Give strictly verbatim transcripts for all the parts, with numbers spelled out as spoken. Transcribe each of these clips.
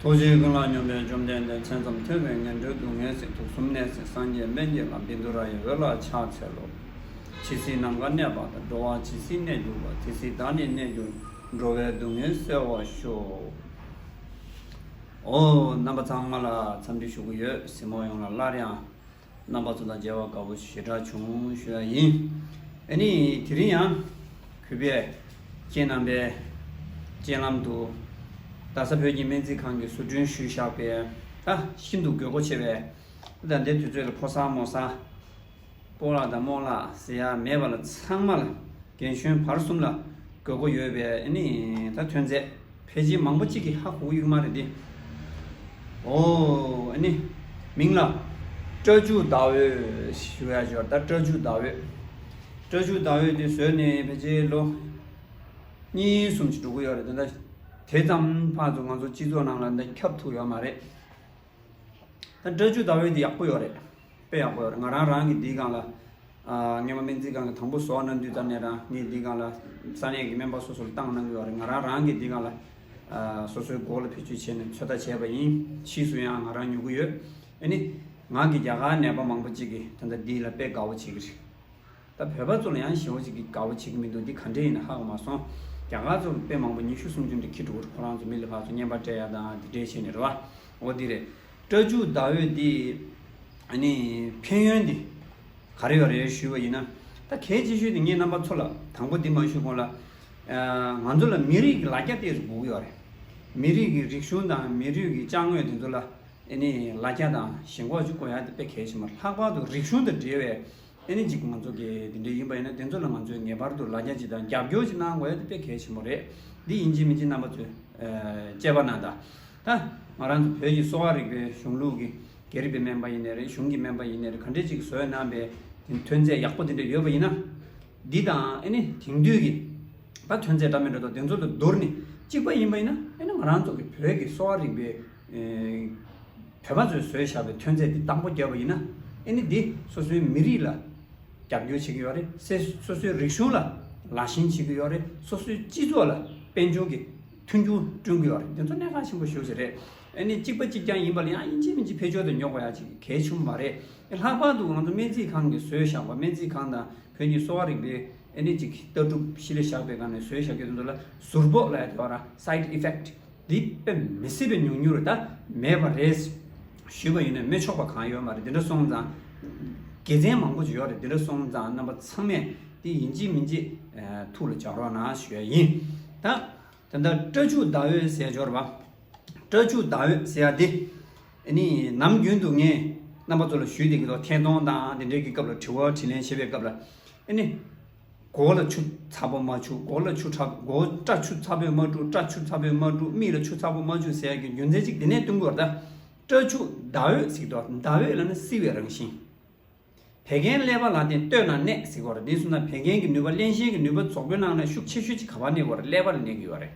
ཐུགས་རྗེ་ཀུན་ལ་སྙོམས་པའི་བཅོམ་ལྡན་འདས། མཚན་ཙམ་ཐོས་པས་ངན་འགྲོའི་སྡུག་བསྔལ་སེལ། དུག་གསུམ་ནད་སེལ་སངས་རྒྱས་དཔལ་གྱི་བླ། བཻ་ཌཱུརྱ་ཡི་འོད་ལ་ཕྱག་འཚལ་ལོ། ཇི་སྲིད་ནམ་མཁའ་གནས་པ་དང་། འགྲོ་བ་ཇི་སྲིད་གནས་གྱུར་པ། དེ་སྲིད་བདག་ནི་གནས་གྱུར། འགྲོ་བའི་སྡུག་བསྔལ་སེལ་བར་ཤོག། ཨོ། རྣམ་པ་ཚང་མ་ལ་འཚམས་འདྲི་ཞུ་གི་ཡོད། གཟིགས་མོ་ཡོངས་ལ་སླར་ཡང་རྣམ་པ་ཚོ་དང་མཇལ་བར་དགའ་པོ་ཞེ་དྲག་བྱུང་ཞུ་ཡ་ཡིན། ཨ་ནི་དེ་རིང་ཡང་གུས་པས་ཁྱེད་རྣམ་པའི་སྤྱན་ལམ་དུ་རྡ་ས་བོད་ཀྱི་སྨན་རྩིས་ཁང་གི་ཟུར་སྐྲུན་ཞུས་བཞག་པའི་ད་ཤིན་ཏུ་དགོས་མཁོ་ཆེ་བའི་ད་ལྟའི་དུས་ཚོད་ལ་ཕོ་གསར་མོ་གསར། སྤོ་ལགས་དང་རྨོ་ལགས་ཟེར་ཡ་མེད་པ་ལ་ཚང་མ་ལ་རྒན་གཞོན་བར་གསུམ་ལ་དགོས་མཁོ་ཡོད་པའི་ཨ་ནི་ད་ཐོན་རྫས་ཕལ་ཆེར་མང་པོ་གཅིག་གིས་ཧ་གོ་གི་ཡོད་མ་རེད་དེ། ཨོ་ཨ་ནི་མིང་ལ་སྤྲ་ཆུ་ཟླ་འོད་ཞུ་ཡ་ཞོར་ད་སྤྲ་ཆུ་ཟླ་འོད། སྤྲ་ཆུ་ཟླ་འོད་དེ་བཟོས་ནས་ཕལ་ཆེར་ལོ་གཉིས་གསུམ་ཞིག་འགྲོ་གི་ཡོད་རེད། ད་ལྟ་དེ་ཙམ་ཕར་ཚུར་ང་ཚོ་སྤྱི་ཚོགས་ནང་ལ་འདི་ཁྱབ་ཐུབ་ཡོད་མ་རེད། ད་སྤྲ་ཆུ་ཟླ་འོད་འདི་ཡག་པོ་ཡོད་རེད། དཔེ་ཡག་པོ་ཡོད་རེད། ང་རང་རང་གི་འདིའི་སྒང་ལ། ཨ། སྔོན་མ་སྨན་རྩིས་ཁང་གི་དང་པོ་བཟོ་གནང་དུས་ཙམ་ནས་རང་ངས་འདིའི་སྒང་ལ་ས་གནས་ཀྱི་སྨན་པ་སོ་སོ་ལ་བཏང་གནང་གི་ཡོད་རེད། ང་རང་རང་གི་འདིའི་སྒང་ལ། ཨ། སོ་སོའི་མགོ་ལ་བེད་སྤྱོད་བྱས་ནས་ཚོད་ལྟ་བྱས་པ་ཡིན། ཕྱིས་སུ་ཡང་ང་རང་ཉོ་གི་ཡོད། ཨ་ནི་ང་གི་རྒྱ་གར་ནད་པ་མང་པོ་གཅིག་གིས་ད་ལྟ་འདི་ལ་དཔེ་དགའ་བོ་བྱེད་ཀྱི་རེད། ད་བོད་པ་ཚོ་ལ་ཡང་ཞེ་པོ་ཅིག་གི་དགའ་བོ་བྱེད་ཀྱི་མི་འདུག་འདི་ག་འདྲས་ཡིན་ན་ཧ་གོ་མ་སོང་། རྒྱ་གར་ཚོ་དཔེ་མང་པོ་ཉི་ཤུ་སུམ་ཅུ་འདྲ་ཁྱི་འགྲོ་གི་རེད། ཁོ་རང་ཚོ་མི་ལ་ཕར་ཚུར་རྔན་པ་སྤྲད་ཡ་དང་འདི་འདྲས་བྱས་ནས་རེད་བ། འོ་འདི་རེད། སྤྲ་ཆུ་ཟླ་འོད་འདི་ཨ་ནི་ཕན་ཡོན་འདི་ག་རེ་ཡོད་རེད་ཞུས་པ་ཡིན་ན། ད་གལ་ཆེ་ཤོས་དེ་ངས་རྣམ་པ་ཚོ་ལ་དང་པོ་འདི་མ་ཞུས་གོང་ལ། ཨ། ང་ཚོ་ལ་མི་རིགས་ཀྱི་ལ་རྒྱ་ཏོག་ཙམ་དགོས་ཀྱི་ཡོད་རེད། མི་རིགས་ཀྱི་རིག་གཞུང་དང་མི་རིགས་ཀྱི་ཅ་དངོས་དེ་ཚོ་ལ་ཨ་ནི་ལ་རྒྱ་དང་ཞེན་ཁོག་ཅིག་དགོས་ཡ་དེ་དཔེ་གལ་ཆེན་པོ་རེད། ལྷག་པར་དུ་རིག་གཞུང་དང་འབྲེལ་བའི་ཨ་ནི་ཅིག་ང་ཚོ་གི་དེ་འདྲ་ཡིན་པ་ཡིན་ན་དེ་ཚོ་ལ་ང་ཚོས་ངེས་པར་དུ་ལ་རྒྱ་ཅིག་དང་རྒྱབ་སྐྱོར་ཅིག་གནང་དགོས་ཡ་དེ་དཔེ་གལ་ཆེན་པོ་རེད། འདི་ཡིན་གཅིག་མིན་གཅིག་རྣམ་པ་ཚོས་ཨ་དཔྱད་པ་གནང་དང་། ད་ང་རང་ཚོ་བོད་ཀྱི་གསོ་བ་རིག་པའི་གཞུང་ལུགས་ཀྱི་རྒྱ་རིག་པའི་སྨན་པ་ཡིན་ནའི་རེད། གཞུང་གི་སྨན་པ་ཡིན་ནའི་རེད། ག་འདྲས་ཅིག་བཟོས་གནང་པའི་ཐོན་རྫས་ཡག་པོ་དེ་འདྲ་ཡོད་པ་ཡིན་ན། འདི་དང་ཨ་ནི་དེང་དུས་ཀྱི་ད་ཐོན་རྫས་འདྲ་མི་འདྲ་དང་དེ་ཚོ་དང་བསྡུར་ནས་གཅིག་པ་ཡིན་པ་ཡིན་ན། ཨ་ནི་ང་རང་ཚོ་གི་བོད་ཀྱི་གསོ་བ་རིག་པའི་ཨེ་བོད་པ་ཚོས་བཟོས་བཞག་པའི་ཐོན་རྫས་འདི་བདག་པོ་བརྒྱབ་པ་ཡིན་ན། ཨ་ནི་འདི་སོ་སོའི་མི་རིགས་ལ་རྒྱབ་སྐྱོར་བྱེད་ཀྱི་ཡོད་རེད། སོ་སོའི་རིག་གཞུང་ལ་ལག་ཞེན་བྱེད་ཀྱི་ཡོད་རེད། སོ་སོའི་སྤྱི་ཚོགས་ལ་དཔལ་འབྱོར་གྱི་མཐུན་འགྱུར་བསྐྲུན་གྱི་ཡོད་རེད། དེ་ཚོ་གནད་འགག་ཆེན་པོ་ཞེ་པོ་ཅིག་རེད། ཨ་ནི་གཅིག་པ་གཅིག་རྐྱང་ཡིན་པ་ལ་ཡང་ཡིན་གཅིག་མིན་གཅིག་བེད་སྤྱོད་དུ་ཉོ་དགོས་ཡ་ཅིག་གལ་ཆེན་པོ་མ་རེད། ལྷག་པར་དུ་ང་ཚོ་སྨན་རྩིས་ཁང་གིས་བཟོས་བཞག་པ། སྨན་རྩིས་ཁང་དང་བོད་ཀྱི་གསོ་བ་རིག་པའི་ཨ་ནི་ཅིག་ལྟ་གྲུབ་གཞི་ལ་བཞག་པའི་སྒང་ནས་བཟོས་བཞག་རྒྱུ་དེ་ཚོ་ལ་ཟུར་ཕོག་ལབ་ཡ་དེ་བ་ར། སའིཌ་ཨི་ཕེག་ཊི་འདི་དཔེ་མི་སྲིད་པའི་ཉུང་ཉུང་རེད། ད་མེད་པ་རེད་ཞུས་པ་ཡིན་ན་མི་ཆོག་པ་གང་ཡོད་མ་རེད། དེ་འདྲ་སོང་ཙང་དགེ་མཚན་མང་པོ་ཅིག་ཡོད་རེད། དེ་འདྲ་སོང་ཙང་རྣམ་པ་ཚང་མས་དེ་ཡིན་གཅིག་མིན་གཅིག་ཨ་ཐུགས་ལ་འཇགས་རོགས་གནང་ཞུ་ཡ་ཡིན། ད་ད་ལྟ་སྤྲ་ཆུ་ཟླ་འོད་ཟེར་འབྱོར་བ། སྤྲ་ཆུ་ཟླ་འོད་ཟེར་ཡ་དེ་ཨ་ནི་ནམ་རྒྱུན་དུ་ངས་རྣམ་པ་ཚོ་ལ་ཞུས་བསྡད་ཀྱི་འདུག་ཐད་གཏོང་དང་དེ་འདྲའི་གི་སྐབས་ལ། དྲི་བ་དྲིས་ལན་བྱེད་པའི་སྐབས་ལ་ཨ་ནི། མགོ་ལ་ཆུ་ཚ་པོ་མ་བྱུག་མགོ་ལ་ཆུ་ཚ། མགོ་སྐྲ་ཆུ་ཚ་པོས་མ་བཀྲུ། སྐྲ་ཆུ་ཚ་པོས་མ་བཀྲུ། མིག་ལ་ཆུ་ཚ་པོ་མ་བྱུག་ཟེར་ཡ་གི་རྒྱུ་མཚན་གཅིག་དེ་ནས་སྟོན་གྱི་ཡོད་རེད། ད་སྤྲ་ཆུ་ཟླ་འོད་ཟེར་གྱི་འདུག་ཟླ་འོད་ལབ་ན་བསིལ་བའི་རང་བཞིན། བད་ཀན་ཀླད་པ་ལ་བརྟེན་སྟོད་ན་གནས་ཟེར་གྱི་ཡོད་རེད། དེ་སོང་ན་བད་ཀན་གྱི་ནུས་པ། བརླན་གཤེར་གྱི་ནུས་པ་རྫོགས་པའི་ནང་ནས་ཤུགས་ཆེ་ཤོས་ཅིག་ག་པར་གནས་ཀྱི་ཡོད་རེད། ཀླད་པ་ལ་གནས་ཀྱི་ཡོད་རེད།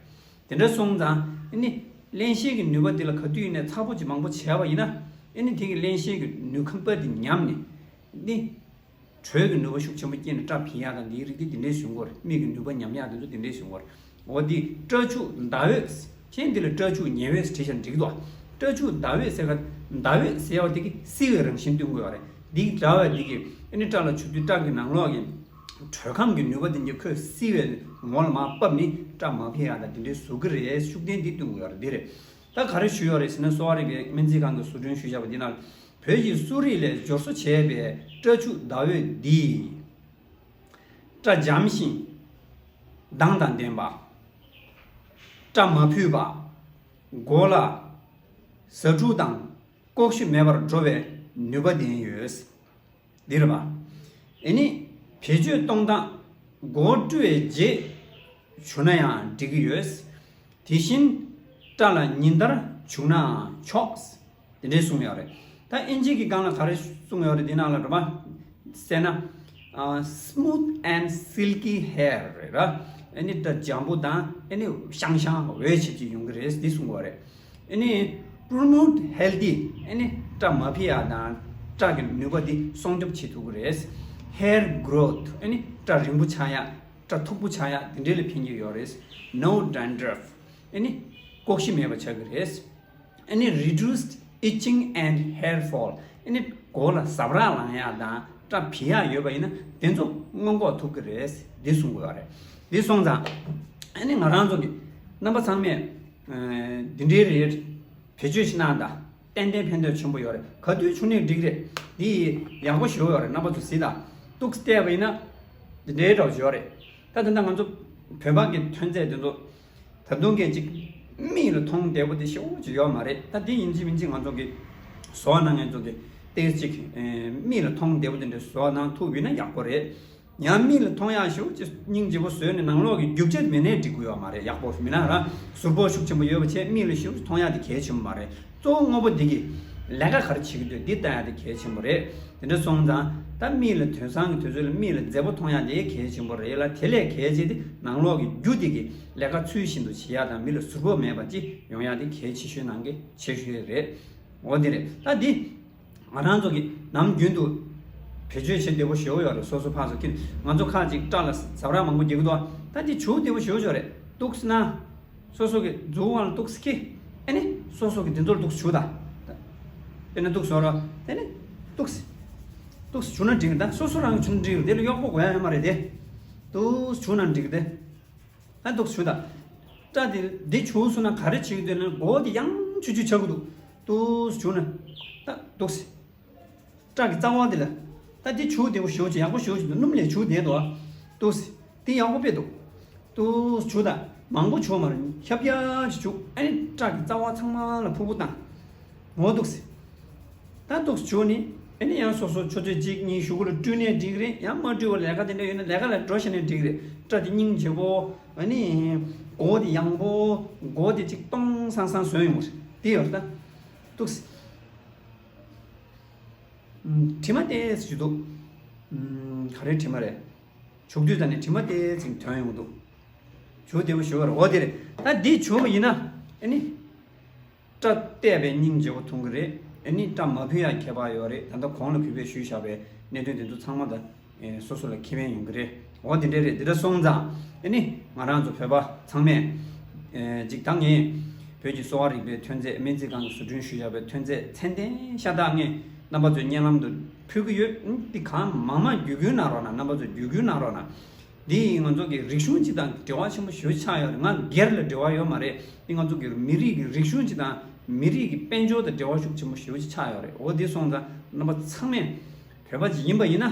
དེ་འདྲ་སོང་ཙང་ཨ་ནི་བརླན་གཤེར་གྱི་ནུས་པ་དེ་ལ་ག་དུས་ཡིན་ནའི་ཚ་པོ་ཅིག་མང་པོ་བྱས་པ་ཡིན་ན། ཨ་ནི་དེ་གི་བརླན་གཤེར་གྱི་ནུས་ཁམས་པ་དེ་ཉམས་ནས་ནི། དྲོད་ཀྱི་ནུས་པ་ཤུགས་ཆེན་པོ་སྐྱེས་ནས་སྐྲ་འཕེལ་ཡག་དང་འདིའི་རིགས་དེ་དེ་འདྲའི་བྱུང་གི་ཡོད་རེད། མིག་གི་ནུས་པ་ཉམས་ཡག་དེ་ཚོ་དེ་འདྲའི་བྱུང་གི་ཡོད་རེད། འོ་འདི་སྤྲ་ཆུ་ཟླ་འོད། ཁྱེད་འདི་ལ་སྤྲ་ཆུ་ཉི་འོད་བྲིས་ཤག་འགྲིག་འདུག་སྤྲ་ཆུ་ཟླ་འོད་ཟེར་ག་ཟླ་འོད་ཟེར་བ་དེ་གི་བསིལ་བའི་རང་བཞིན་སྟོན་གྱི་ཡོད་རེད། འདི་འདྲ་བ་འདི་གི་ཨ་ནི་སྐྲ་ལ་བྱུག་དུས་སྐྲ་གི་ནང་ལོགས་ཀྱི་དྲོད་ཁམས་ཀྱི་ནུས་པ་དེ་གི་ཁོས་བསིལ་བའི་ངོ་ལ་མར་ཕབ་ནས་སྐྲ་མ་འཕེལ་ཡག་དང་དེ་འདྲའི་བཟོ་གི་རེད། ཤུགས་ལྡན་འདི་སྟོན་གྱི་ཡོད་རེད། འདི་རེད། ད་ག་རེ་ཞུས་ཡོད་རེད་ཟེར་ན། གསོ་བ་རིག་པའི་སྨན་རྩིས་ཁང་གིས་བཟོ་སྐྲུན་ཞུས་བཞག་པ་འདི་ནང་བོད་ཀྱི་གསོ་རིག་ལས་སྦྱོར་བཟོ་བྱས་པའི་སྤྲ་ཆུ་ཟླ་འོད་འདིས། སྐྲ་འཇམ་ཞིང་མདངས་དང་ལྡན་པ། སྐྲ་མ་ཕུད་པ། མགོ་ལ་ཟ་འཕྲུག་དང་ལྐོག་ཤུ་མེད་པར་འགྲོ་བའི་ནུས་པ་ལྡན་ཡོད། འདི་རེད་པ། ཨེ་ནི་བེད་སྤྱོད་གཏོང་སྟངས། མགོ་བོ་བཀྲུ་བའི་རྗེས་བྱུག་ན་ཡང་འགྲིག་གི་ཡོད། དེ་བཞིན་སྐྲ་ལ་ཉིན་ལྟར་བྱུག་ན་ཆོག་དེ་འདྲའི་གསུངས་ཡོད་རེད། ད་ཨིན་ཇི་གི་སྒང་ལ་ག་རེ་གསུངས་ཡོད་རེད། འདི་ནང་ལ་རེད་པ། གསན་ན། ཨ། smooth and silky hair རེད་ར། ཨེ་ནི་སྐྲ་འཇམ་པོ་དང་ཨེ་ནི་ཤང་ཤང་འོད་ཆེབ་ཆེབ་ཡོང་གི་རེད། འདི་གསུངས་ཡོད་རེད། ཨེ་ནི་promote healthy ཨེ་ནི་སྐྲ་མ་འཕེལ་ཡག་དང་སྐྲ་གི་ནུས་པ་འདི་སྲུང་སྐྱོབ་བྱེད་ཐུབ་ཀྱི་རེད། hair growth ཨེ་ནི་སྐྲ་རིང་པོ་ཆགས་ཡག་སྐྲ་མཐུག་པོ་ཆགས་ཡག་དེ་འདྲའི་ལ་ཕན་གྱི་ཡོད་རེད། no dandruff ཨེ་ནི་ལྐོག་ཤུ་མེད་པ་ཆགས་ཀྱི་རེད། ཨ་ནི་reduced itching and hair fall. ཨ་ནི་མགོ་ལ་ཟབ་རག་ལངས་ཡག་དང་སྐྲ་འབྱི་ཡག་ཡོད་པ་ཡིན་ན་དེ་ཚོ་སྔོན་འགོག་ཐུབ་ཀྱི་རེད། འདི་གསུང་གི་ཡོད་རེད། འདི་སོང་ཙང་ཨ་ནི་ང་རང་ཚོ་གི་རྣམ་པ་ཚང་མས་འདི་འདྲའི་རེད། བེད་སྤྱོད་ཞིག་གནང་དང་། ཏན་ཏན་ཕན་ཐོགས་ཆེན་པོ་ཡོད་རེད། ག་དུས་བྱུང་ནས་འགྲིག་རེད། འདི་ཡག་པོ་ཞེ་པོ་ཡོད་རེད། རྣམ་པ་ཚོ་གཟིགས་དང་། ཏོག་ཙམ་བལྟས་པ་ཡིན་ན་འདི་འདྲའི་འདྲ་བོ་ཞིག་ཡོད་རེད། ད་ད་ལྟ་ང་ཚོ་བོད་པ་གི་ཐོན་རྫས་དེ་ཚོ་ད་དུང་གི་ཅིག་མིག་ལ་མཐོང་བདེ་པོ་དེ་ཞེ་པོ་ཅིག་ཡོད་མ་རེད། ད་འདི་ཡིན་གཅིག་མིན་གཅིག་ང་ཚོ་གི་བཟོ་བ་གནང་མཁན་ཚོ་གི་ཏོག་ཙམ་ཅིག་མིག་ལ་མཐོང་བདེ་པོ་དེ་འདྲ་བཟོ་བ་གནང་ཐུབ་ཡོད་ན་ཡག་པོ་རེད། ཡང་མིག་ལ་མཐོང་ཡག་ཞེ་པོ་ཅིག་སྙིང་རྗེ་པོ་བཟོས་ནས་ནང་ལོགས་ཀྱི་རྒྱུ་ཆ་མེད་ནའི་འགྲིག་གི་ཡོད་མ་རེད། ཡག་པོ་མིན་ན་རང་ཟུར་པོ་ཤུགས་ཆེན་པོ་ཡོད་པ་བྱས་མིག་ལ་ཞེ་པོ་ཅིག་མཐོང་ཡག་དེ་གལ་ཆེན་པོ་མ་རེད། གཙོ་བོ་དངོས་པོ་འདི་གི་ལས་ཀ་ག་རེ་བྱེད་ཀྱི་འདུག་འདི་ལྟ་ཡག་དེ་གལ་ཆེན་པོ་རེད། དེ་འདྲ་སོང་ཙང་ད་མིག་ལ་དེང་སང་གི་དུས་ཚོད་ལ་མིག་ལ་མཛེས་པོ་མཐོང་ཡག་དེ་གལ་ཆེན་པོ་རེད་ལ། དེ་ལས་གལ་ཆེ་དེ་ནང་ལོགས་ཀྱི་རྒྱུ་དེ་གི་ལས་ཀ་ཚུལ་བཞིན་དུ་བྱེད་ཡག་དང་མི་ལ་ཟུར་པོ་མེད་པ་ཅིག་ཡོང་ཡག་དེ་གལ་ཆེ་ཤོས་ནང་གི་ཆེ་ཤོས་རེད། འོ་དེ་རེད། ད་འདི་ང་རང་ཚོ་གི་ནམ་རྒྱུན་དུ་བེད་སྤྱོད་བྱེད་བདེ་པོ་ཞེ་པོ་ཡོད་རེད། སོ་སོ་ཕར་ཚུར་ཁྱེར། ང་ཚོ་ཁ་ཅིག་སྐྲ་ལ་ཟབ་རག་མང་པོ་རྒྱག་གི་འདུག་ད་འདི་བྱུག་བདེ་པོ་ཞེ་པོ་ཅིག་ཡོད་རེད། ཏོག་ཙམ་ན། སོ་སོ་གི་མཛུབ་དབང་ལ་ཏོག་ཙམ་ཁྱེར། ཨ་ནི་སོ་སོ་གི་འདི་ཚོར་ཏོག་ཙམ་བྱུག་དང་། དཔེར་ན་ཏོག་ཙམ་བཟོ་རོགས། དེ་ནི་ཏོག་ཙམ། ཏོག་ཙམ་བྱུག་ན་འགྲིག་གི། ད་སོ་སོ་རང་གིས་བྱུག་ན་འགྲིག་གི། དེ་ལ་གཡོག་པོ་དགོས་ཡ་ཡོད་མ་རེད་དེ། ཏོག་ཙམ་བྱུག་ན་འགྲིག་གི་དེ། ད་ཏོག་ཙམ་བྱུག་དང་། སྐྲ་དེ་འདི་བྱུག་སོང་ན་ག་རེ་བྱེད་ཀྱི་འདུག་ན་མགོ་དེ་ཡང་ཆུ་ཆུ་ཆགས་ཀྱི་འདུག་ཏོག་ཙམ་བྱུག་ན། ད་ཏོག་ཙམ། སྐྲ་གི་རྩ་བ་འདི་ལ། ད་འདི་བྱུག་བདེ་པོ་ཞེ་པོ་ཅིག་ཡག་པོ་ཞེ་པོ་ཅིག་འདུག་སྣུམ་ལས་བྱུག་བསྡད་འདུག་ཏོག་ཙམ། འདི་ཡག་པོ་དཔེ་འདུག་ཏོག་ཙམ་བྱུག་དང་། མང་པོ་བྱུག་མ་རེད། ཤབ་ཤབ་ཅིག་བྱུག་ཨ་ནི་སྐྲ་གི་རྩ་བ་ཚང་མ་ལ་ཕུར་བུ་བཏང་། འོ་ཏོག་ཙམ། ད་ཏོག་ཙམ་བྱུག་ནི། ཨ་ནི་ཡང་སོ་སོ་ཆུ་ཚོད་གཅིག་གཉིས་གཞུག་གུ་ལ་བཀྲུས་ནས་འགྲིག་རེད། ཡང་མ་བཀྲུས་པ་ལས་ཀ་དེ་འདྲ་ཡོད་ན་ལས་ཀ་ལ་འགྲོ་བྱས་ནས་འགྲིག་རེད། སྐྲ་དེ་སྙིང་རྗེ་པོ། ཨ་ནི་མགོ་དེ་ཡང་པོ། མགོ་དེ་ཅིག་སྟོང་སང་སང་བཟོས་ཡོང་གི་རེད། དེ་ཡོད་རེད་ད། ཏོག་ཙམ། ཨུམ། དྲི་མ་ཏོག་ཙམ་ཅིག་འདུག་ཨུམ། ག་རེ་དྲི་མ་རེད། བྱུག་དུས་ཙམ་ནས་དྲི་མ་ཏོག་ཙམ་ཐོན་ཡོང་གི་འདུག་བྱུག་བདེ་པོ་ཞེ་པོ་རེད། འོ་དེ་རེད། ད་འདི་བྱུག་པ་ཡིན་ན་ཨ་ནི་སྐྲ་བལྟས་པས་སྙིང་རྗེ་པོ་མཐོང་གི་རེད། ཨ་ནི་སྐྲ་མ་ཕུད་ཡག་ཁྱད་པར་ཡོད་རེད། ད་ལྟ་གོང་ལ་གུས་པས་ཞུས་བཞག་པའི་གནད་དོན་དེ་ཚོ་ཚང་མ་ད་ཨེ་སོ་སོ་ལ་ཁེ་ཕན་ཡོང་གི་རེད། འོ་དེ་འདྲ་རེད། འདི་འདྲ་སོང་ཙང་ཨ་ནི་ང་རང་ཚོ་བོད་པ་ཚང་མས་ཨེ་ཅིག་ད་ངས་བོད་ཀྱི་གསོ་བ་རིག་པའི་ཐོན་རྫས། སྨན་རྩིས་ཁང་གིས་བཟོ་སྐྲུན་ཞུས་བཞག་པའི་ཐོན་རྫས་ཚད་ལྡན་ཤ་སྟག་ངས་རྣམ་པ་ཚོའི་སྙན་ལམ་དུ་ཕུལ་གྱི་ཡོད། ཨ་ནི་འདི་གང་མང་མང་བརྒྱུད་སྐུར་གནང་རོགས་གནང་། རྣམ་པ་ཚོས་བརྒྱུད་སྐུར་གནང་རོགས་གནང་། འདི་ང་ཚོ་གི་རིག་གཞུང་སྤྱི་དང་འབྲེལ་བ་ཆེན་པོ་ཞེ་པོ་ཅིག་ཆགས་ཡོད་རེད། ང་སྒེར་ལ་འབྲེལ་བ་ཡོད་མ་རེད། འདི་ང་ཚོ་གི་མི་རིགས་ཀྱི་རིག་གཞུང་སྤྱི་དང་མི་རིགས་ཀྱི་དཔལ་འབྱོར་དང་འབྲེལ་བ་ཤུགས་ཆེན་པོ་ཞེ་པོ་ཅིག་ཆགས་ཡོད་རེད། འོ་འདི་སོང་ཙང་རྣམ་པ་ཚང་མས། བོད་པ་ཅིག་ཡིན་པ་ཡིན་ན་ཨ་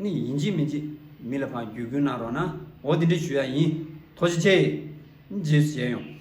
ནི་ཡིན་གཅིག་མིན་གཅིག་མི་ལ་ཕར་བརྒྱུད་སྐུར་གནང་རོགས་གནང་། འོ་འདི་འདྲ་ཞུ་ཡ་ཡིན། ཐུགས་རྗེ་ཆེ། རྗེས་སུ་མཇལ་ཡོང་།